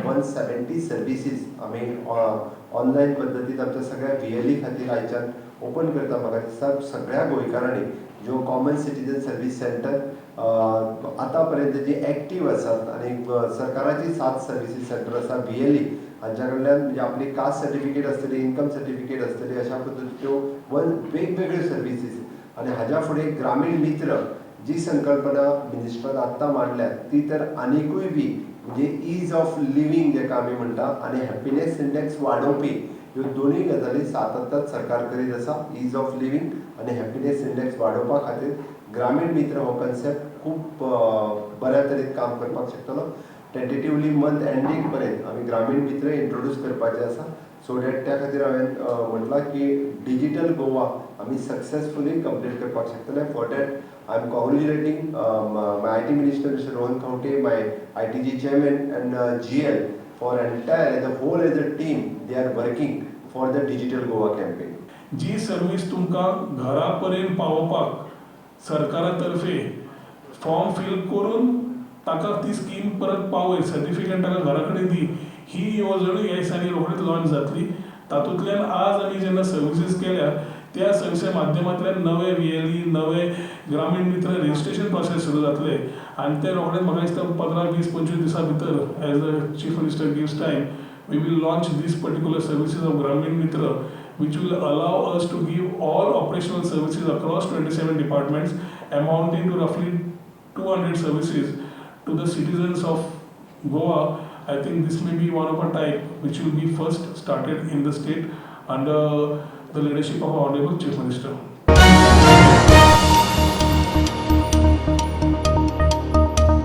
170 services आमी online पद्दतीन आमच्या सगळ्या व्हीएलई खातीर आयच्यान ओपन करता. म्हाका दिसता सगळ्या गोंयकारांनी ज्यो कॉमन सिटीजन सर्वीस सेंटर आतां पर्यंत जी एक्टीव आसात आनी सरकाराची सात सर्विसीस सेंटर आसा, व्हीएलई हांच्या कडल्यान, म्हणजे आपली कास्ट सर्टिफिकेट आसतली, इन्कम सर्टिफिकेट आसतली, अशा पद्दतीच्यो वन वेगवेगळ्यो सर्विसीस. आनी हाज्या फुडें ग्रामीण मित्र जी संकल्पना मिनिस्टरान आत्तां मांडल्या, ती तर आनिकूय बी म्हणजे is of living जेका आमी म्हणटा आनी हॅपिनेस इंडेक्स वाडोवपी, ह्यो दोनूय गजाली सातत्यान सरकार करीत आसा. Is of living आनी हॅपिनेस इंडेक्स वाडोवपा खातीर ग्रामीण मित्र हो कन्सेप्ट खूब बऱ्या तरेन काम करपाक शकतलो. टेंटेटिवली मंथ एंडींग पर्यंत आमी ग्रामीण मित्र इंट्रोड्यूस करपाचे आसा. सो that त्या खातीर हांवें म्हटलां की डिजीटल गोवा आमी सक्सेसफुली कंप्लीट करपाक शकतले. For that I am congratulating my IT Minister, Mr. Rohan Khaunte, my ITG Chairman and GL for entire, as a whole, as a team they are working for the Digital Goa campaign. जी service तुमकां घरा पर्यंत पावोवपाक सरकारा तर्फे form feel करून ताका ती स्कीम परत पावय, सर्टिफिकेट ताका घरा कडेन दी, ही येवजण ह्या दिसांनी रोखडीच लॉन्च जातली. तातूंतल्यान आज आमी जेन्ना सर्विसीस केल्या, त्या सर्विसे माध्यमांतल्यान नवे व्हीएलई, नवे ग्रामीण मित्र रजिस्ट्रेशन प्रोसेस सुरू जातले आनी ते रोखडेच, म्हाका दिसता, 15, 20, 25 दिसां भितर, as the Chief Minister gives time, we will launch this particular services of Gramin Mitra, which will allow us to give all operational services across 27 departments, amounting to roughly 200 services to the citizens of Goa. I think this may be one of a type which will be first started in the state under the leadership of our Honorable Chief Minister.